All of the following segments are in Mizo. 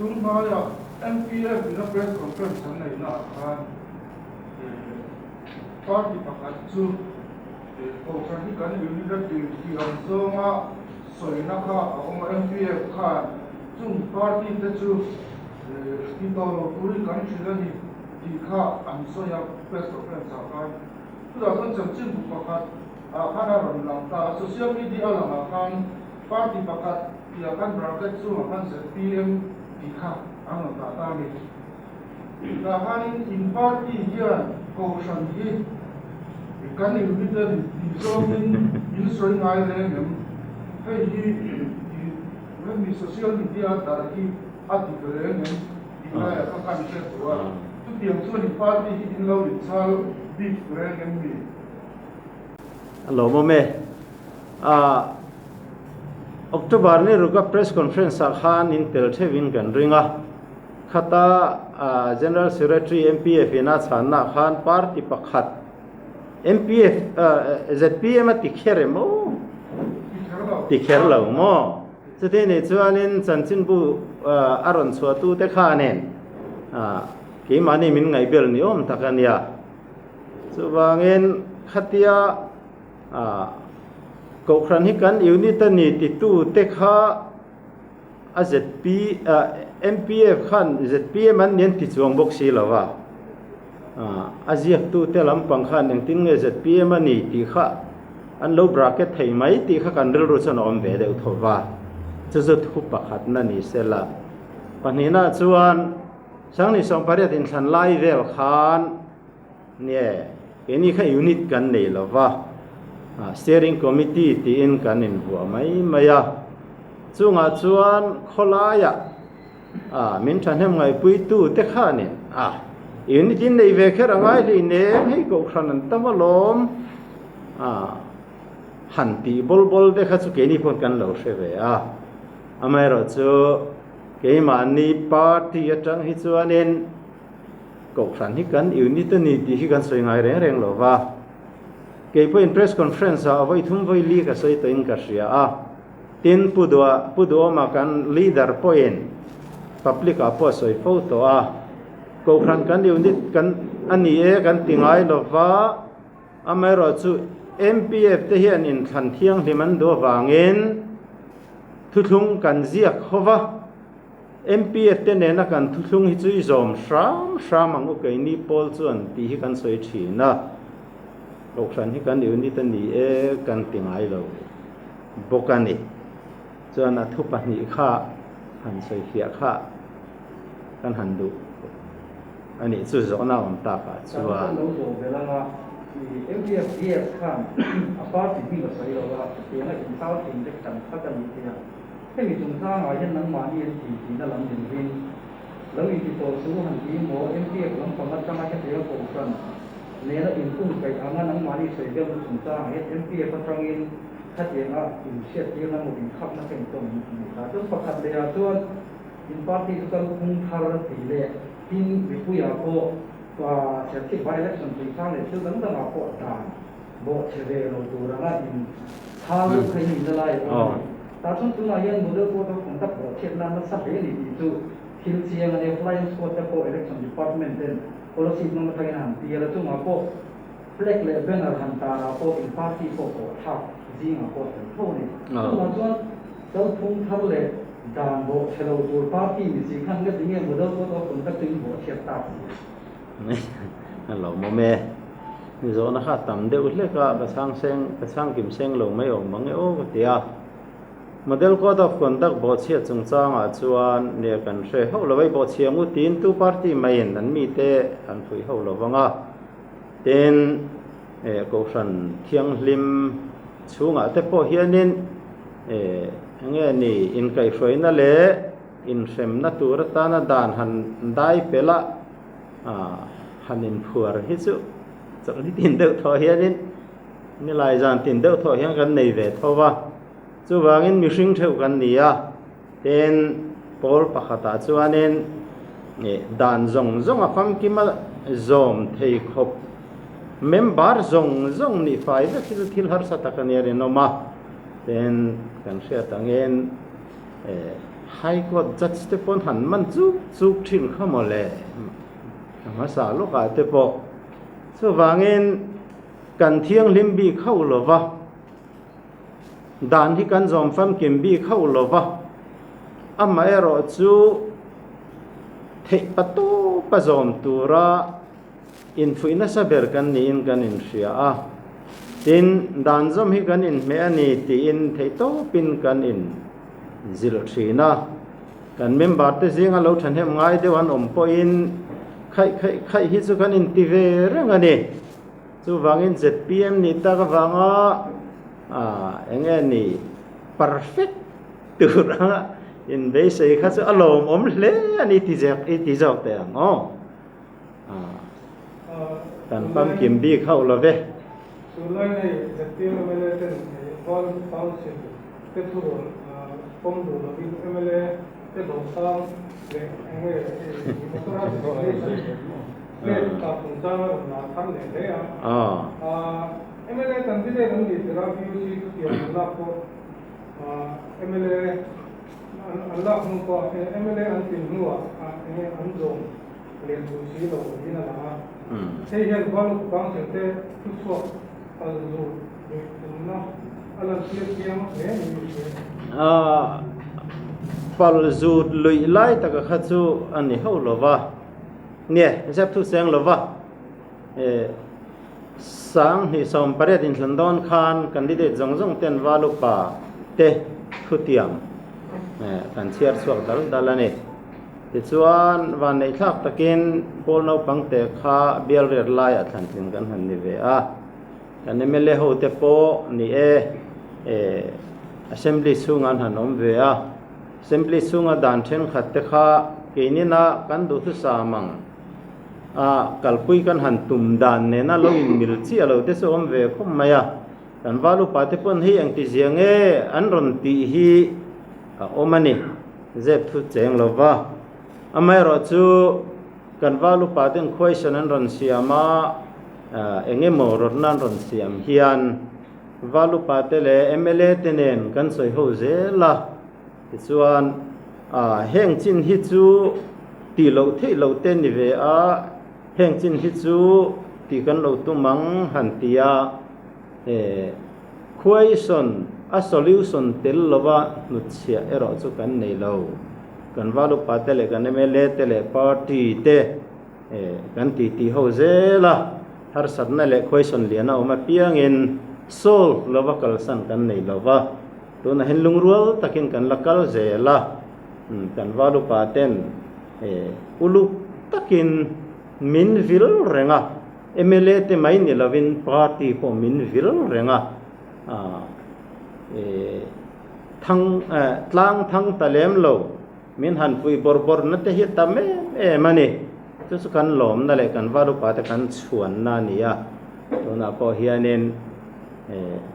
Tun hmaia MPF ina press conference an neihna ah khan party pakhat chu Kohhran hi kan unit a tir tih ang zawnga sawina kha a awm a, MPF khan chung party te chu ti tawh lo turin kan hrilh a ni tih kha an sawi a press conference ah khan. Chutah chuan chanchinbu pakhat ah khan a rawn lang ta a, social media a langah khan party pakhat tihah khan bracket chungah khan zpm tih kha an rawn dah ta a ni. Tah khanin in party hian kohhran hi kan unit a ni tih zawngin in sawi ngai reng em? Hei hi hemi social media a darh hi a dik reng em tih laiah kha kan hre duh a. Chutiang chuan in party hi in lo inchhal bik reng em ni? A lawmawm e. Ah, October ni ruka press conference ah khan in tel theuhin kan ring a. Khata General Secretary MPF in a chhanna khan party pakhat MPF zpm a ti kher em aw? Ti kher lo maw? Chuti nih chuanin chanchinbu a rawn chhuahtute khanin keimahni min ngaihbel ni awm tak a nia. Chuvangin khatia Kohhran hi kan unit a ni titute kha a ZP MPF khan zpm an ni an ti chuang bawk si lo va, a ziaktute lampang khan engtin nge zpm a ni tih kha an lo bracket thei mai tih kha kan rilru chuan a awm ve deuh tho va, chu chu thu pakhatna ni se la. Pahnihna chuan Sangni 18 inthlan lai vel khan Nie, keini kha unit kan nei lo va, steering committee tiin kan invuah mai mai a. Chungah chuan khawlaiah min thahnem ngaihpuitu te khanin a unit in nei ve kher a ngai hlei nem, hei kohhran an tam alawm han tih bawl bawl te kha chu keini pawh kan lo hre ve a. Amaherawhchu keimahni party atang hi chuanin Kohhran hi kan unit a ni tih hi kan sawi ngai reng reng lo va. Kei pawhin press conference ah vawi thum vawi li ka sawi tawhin ka hria a. Tin, Pu Dua, Pu Duhawma kan leader pawhin public ah pawh a sawi fo tawh a. Kohhran kan unit kan a ni e kan ti ngai lo va. Amaherawhchu MPF te hian inthlan thianghlim an duh avangin thuthlung kan ziak ho va. MPF te nena kan thuthlung hi chu i zawm hram hram ang u keini pawl chuan tih hi kan sawi thin a, Kohhran hi kan unit a ni e kan ti ngai lo bawk a ni. Chuan a thu pahnih kha han sawi fiah kha kan han duh a nih chu zawhna awm takah chuan. Kan lo zawh belh anga MPF DS khan a party hming a sawi lo a, hetianga inchau thin te kan khat a nih theih a. Hemi chungchangah hian nangmahni an tih tihna lam ni lovin, lo inti tawh suh han ti maw, MPF lampang atanga hetianga kohhran nena inkungkaih anga nangmahni sawi velna chungchangah hian MPF atangin khatianga inhriattirna maw inkhakna kha intawm in a nei ta. Chuan pakhat lehah chuan in party chu kalphung thar tih leh tin mipuiah pawh Serchhip by election chungchang leh thil dang dangah pawh dan Bawhchhe ve lo tur anga in chhang deuh kha in inna lai a awm a ni. Tah chuan tunah hian model code of conduct bawhchhiat nan nasa hle a ni tih chu thil chiang a nia. Flying squad te pawh election department ten policy hmang atangin a han tial a, chungah pawh flag leh banner han tarah pawh in party pawh kawh thlak zingah pawh a tel tho a ni. Chungah chuan kalphung thar leh dan bawhchhe lo tur party ni si khan nge tinge model code of conduct chu in bawhchhiat tak si? A lawmawm e. Zawhna kha a tam deuh hlek a, ka chhang seng, ka chhang kim seng lo mai awm ang e aw ka ti a. Model Code of Conduct bawhchhiat chungchangah chuan nia kan hre hauh lo a, i bawhchhia ngu tiin tu party maiin an mite an fuih hauh lo vang a. Tin, eh Kohhran Thianghlim chhungah te pawh hianin eh enge ni inkaihhruaina leh inhremna tur atana dan han dai pelh a, han inphuar hi chu chawlhni tin deuh thaw hianin nilai zan tin deuh thaw hian kan nei ve tho va, chuvangin mihring theuh kan ni a, tin pawl pakhatah chuanin ih dan zawng zawng a famkima zawm thei khawp member zawng zawng nih fai vek hi chu thil harsa tak a nia rinawm a, tin kan hriat angin. High Court Judge te pawn han man chuk chuk thin kha maw le a hmasa lawkah te pawh. Chuvangin kan thianghlim bik ho lo va, dan hi kan zawm famkim bik ho lo va, amaherawh chu theih patawpa zawm tura Infuih nasa ber kan niin kan inhria a, tin, dan zawm hi kan inhmeh a ni tiin theihtawpin kan inzilh thin a. Kan member te zinga lo thahnem ngai deuh an awm pawhin khaih khaih khaih hi chu kan inti ve reng a ni. Chuvangin zpm nih tak avanga eng nge ni perfect tura inbeisei kha chu a lawmawm hle a ni ti zawk teh ang aw. Kan famkim bik hauh lo ve. Tunlai nei ZPM mla ten Val Council te thurawn pawm duh lovin mla te dawhsang leh enge motor resignation plate kah chungchang a rawn lar thar leh hle a. Mla candidate an nih tirh a PUC thutiam an lak pawh mla an lak hnu pawh mla an tlin hnuah enge an zawm leh duh si lo niin a lang a. Hei hian Valup Council te thuchhuak kal zut luih tumna a lantir chiang hle niin i hria. Pal zut luih lai taka kha chu a ni ho lo va, nge zep thu seng lo va, 2018 inthlan dawn khan candidate zawng zawng ten Valupa te thutiam kan chhiar chhuak dal dal a ni. Tichuan, vanneihthlak takin Pawl naupangte kha bial riat laiah thlantlin kan han ni ve a. Kan mla hote pawh ni e, Assembly chhungah an han awm ve a. Assembly chhunga dan thenkhat te kha keinina kan duhthusam ang a, kalpui kan han tum dan nena lo inmil chiah lo te chu awm ve khawp mai a. Kan val upa te pawn hei engtizia nge an rawn tih hi a awm a ni. Zep thu cheng lo va. Amaherawh chu kan val upa ten question an rawn siam a, eng emaw rawtna an rawn siam hian val upa te leh mla te nen kan sawi ho zel a. Tichuan heng chin hi chu tih loh theih loh te ni ve a, heng chin hi chu tih kan lo tum ang han ti a. Question a solution tel lova hnutchhiah erawh chu kan nei lo. Kan val upa te leh kan mla te leh party te kan titi ho zel a, harsatna leh question lian a awm apiangin solve lova kalsan kan nei lo va, tunah hian lungrual takin kan la kal zel a, kan val upa ten uluk takin min vil reng a. Mla te mai ni lovin party pawh min vil reng a, thang tlang thang ta lem lo min han pui bawrh bawrh na te hi a tam em em a ni. Chu chu kan lawmna leh kan val upa te kan chhuanna a ni a, tunah pawh hianin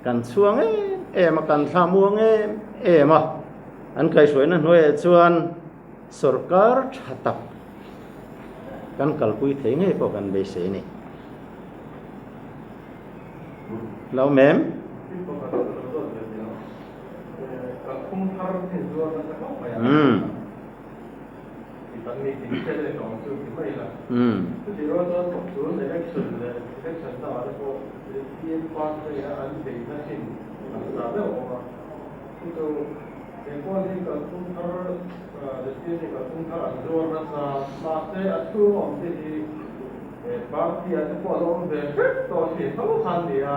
kan chhuang em em a, kan thla muang em em a, an kaihhruaina hnuaiah chuan Sorkar tha tak kan kalpui thei ngei pawh kan beisei a ni. Lo mem. He pawn hi kalphung thar zirtir hi kalphung thar an zuar nasa mahse a chhung awm te hi party ah te pawh a lo awm ve hrep tawh thin tho kha an ni a,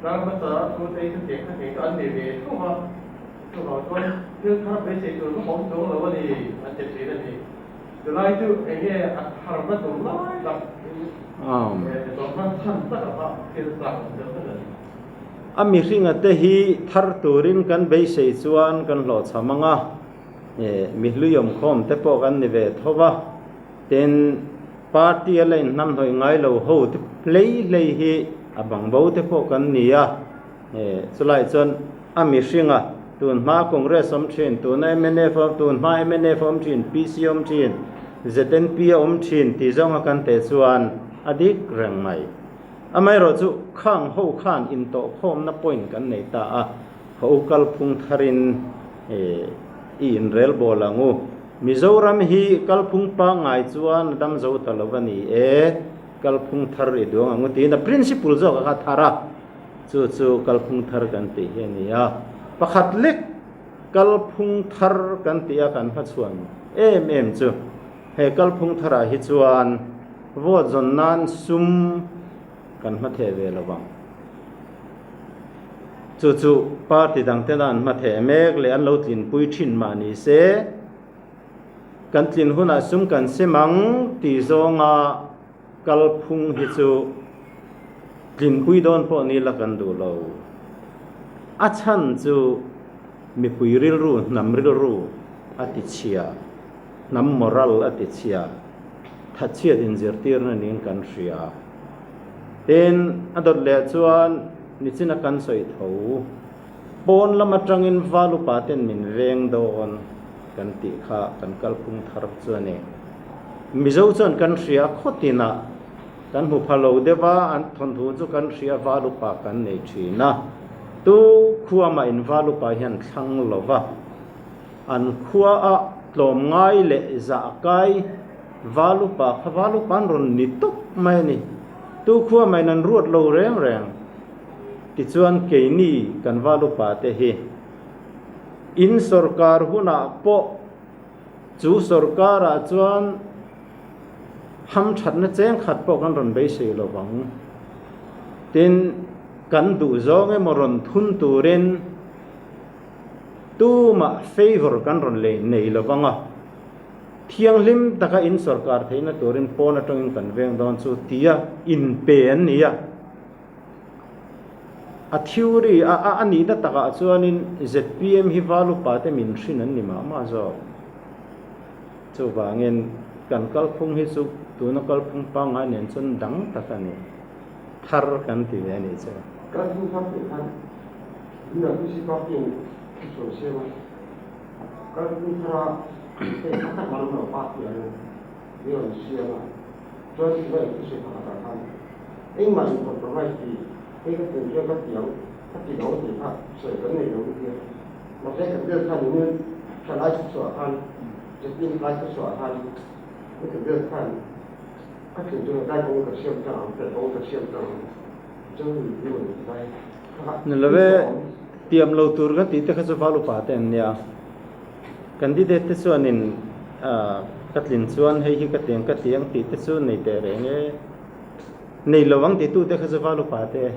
tlang hmasa a thu te hi chutiang kha thei chu an ni ve tho va, chuvang chuan thil thar beisei tur vak a awm chuang lo a ni an ti thin a ni. Chulai chu eng nge a tharna tur lai tak zawrhna chhan tak a thil chak awm deuh vek a ni. A mihringa te hi thar turin kan beisei chuan kan hlawhchham ang a, mi hluiawmkhawm te pawh kan ni ve tho va, tin party a la inhnamhnawih ngai lo ho te hlei hlei hi a bangbo te pawh kan ni a, chulai chuan a mihringa tun hma Congress awm thin, tuna mnf awm, tun hma mnf awm thin, PC awm thin, ZNP a awm thin tih zawnga kan teh chuan a dik reng mai. Amaherawh chu khang ho khan intawhkhawmna point kan nei ta a, ho kalphung tharin I inrelbawl ang u. Mizoram hi kalphung pangngai chuan a dam zo ta lo a ni e, kalphung thar i duang ang u tiin a principle zawk a kha thar a, chu chu kalphung thar kan tih hi a ni a. Pakhat lek kalphung thar kan tih a kan hmachhuan em em chu he kalphung tharah hi chuan vote zawn nan sum kan hmatheh ve lo vang. Chu chu party dang tena an hmatheh mek leh an lo tlinpui thin mah ni se, kan tlin hunah sum kan sem ang tih zawnga kalphung hi chu tlinpui dawn pawh ni la kan duh lo. A chhan chu mipui rilru, hnam rilru a ti chhia, hnam moral a ti chhia, thatchhiat inzirtirna niin kan hria. Tin, a dawt leh chuan nichina kan sawi tho, pawn lam atangin val upa ten min veng dawn kan tih kha kan kalphung thar chu a ni. Mizo chuan kan hria khawtinah kan hmu pha lo deuh a, an thawnthu chu kan hria val upa kan nei thin a, tu khua mah in val upa hian thlang lo va, an khua a tlawmngai leh zahkai, Val upa kha val upa an rawn ni tawp mai a ni. Tu khua maiin an ruat lo reng reng. Tichuan keini kan val upa te hi in sorkar hunah pawh chu sorkarah chuan hamthatna cheng khat pawh kan rawn beisei lo vang. Tin, kan duh zawng emaw rawn thun turin tumah favour kan rawn lei nei lo vang a. Thianghlim taka in sorkar theihna turin pawn atangin kan veng dawn chu tia inpe an ni a. A theory a a nihna takah chuanin zpm hi val upa te min hrin an ni mah mah zawk. Chuvangin kan kalphung hi chu tuna kalphung pangngai nen chuan dang tak a ni. Thar kan ti ve a nih chu. Kalphung thar tih khan UWC party in thu sawi siam a. Kalphung thara hei kha tak an lo party ang i rawn siam a, chuan i va inthusei pakhatah khan engmah in compromise tih hei ka tum chuan ka ti ang, ka ti lo tih kha sawi kan nei lo nia. Mahse ka bial khan in thalai thuchhuah khan Jacqueline tlai thuchhuah khan i ka bial khan ka tlin chuan tlai kawng ka siam tlang ang, tlai kawng ka siam tlang ang chuan i rawn ti lai kha kha Ni love. Tiam lo tur kan tih te kha chu val upa te an nia. Candidate te chuanin ka tlin chuan hei hi ka tiang ka tiang tih te chu nei teh reng e. Nei lo ang titu te kha chu val upa te.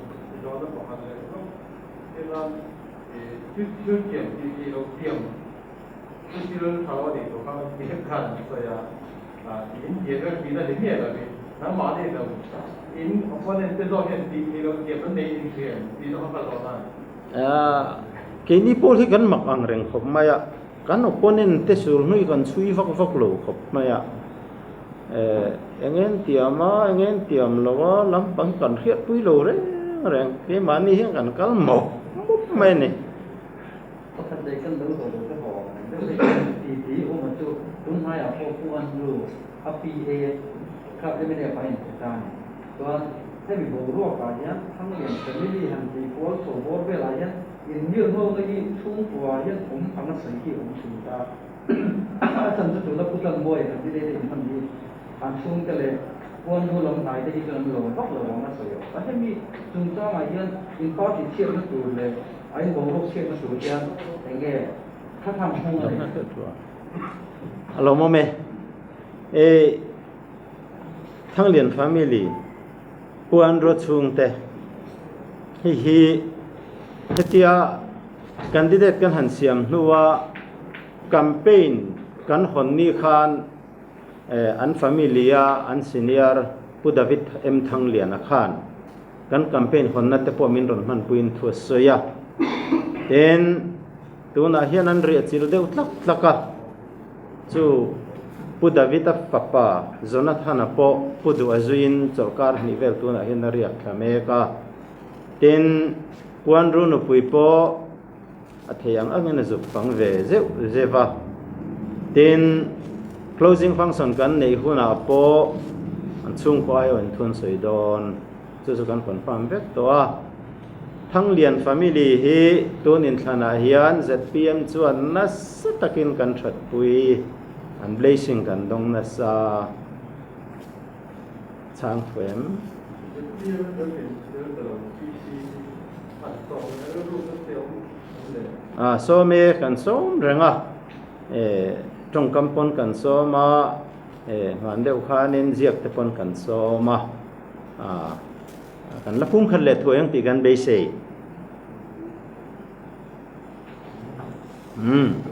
Keini pawl hi kan mak ang reng khawp mai a, kan opponent te sur hnui kan chhui vak vak lo khawp mai a, eng en tiam a eng en tiam lo a lampang kan hriatpui lo reng reng keimahni hian kan kal mawp mawp mai a ni. Pakhat leh kan lo zawh lo te haw ang reng deuh hi ti ti awm a chu tunhnaiah pawh Pu Andrew a PA kha mnf a inpe ta a ni. Chuan hemi boruakah hian Thanglian family han tih kual chho bawr velah hian innghirhnawna hi chhungkua hian awm ang a sawi hi a awm thin ta. A chan chu tuna Pu Tlanmawia candidate a inhman hi an chhungte leh Puannu lam hnai te hi chuan an lawm vak lo ang a sawi awm. Hemi chungchangah hian in party chhiatna tur leh a in boruak chhiatna tur hian eng nge thla tham hmung a nei? A lawmawm e. E Thanglian family Puanrua chhungte hei hi hetia candidate kan han siam hnua campaign kan hawn ni khan an family a an senior Pu David M Thangliana khan kan campaign hawnna te pawh min rawn hmanpuiin thu a sawi a. Tin, tunah hian an riah chil deuh tlak tlak a, chu Pu David-a fapa Jonathan-a pawh Pu Duh a zuiin chawlhkar hnih vel tunah hian a riak thla mek a. Tin, Puanru nupui pawh a thei ang angin a zuk fang ve zeuh zeuh a. Tin, closing function kan neih hunah pawh an chhungkaw aiawh in thu an sawi dawn. Chu chu kan confirm vek tawh a. Thanglian family hi tun inthlanah hian zpm chuan nasa takin kan thatpui, an blessing kan dawng nasa. Chhang thuem. Zpm kan inchhir ta lo PC an tawng leh rilru kan ti awm an le. A sawm e, kan sawm reng a, e tawngkam pawn kan sawm a, e hman deuh khanin ziak te pawn kan sawm a, a kan la pum khat leh thuai ang tih kan beisei. Umm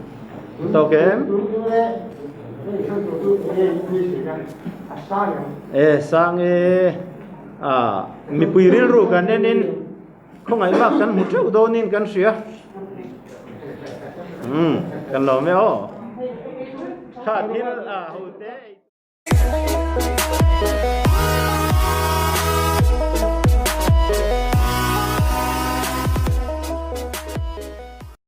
tawk em? E sang e a mipui rilru kan enin khawngaih bak kan hmu theuh dawnin kan hria. Umm kan lawm e aw. Kha thil a ho te.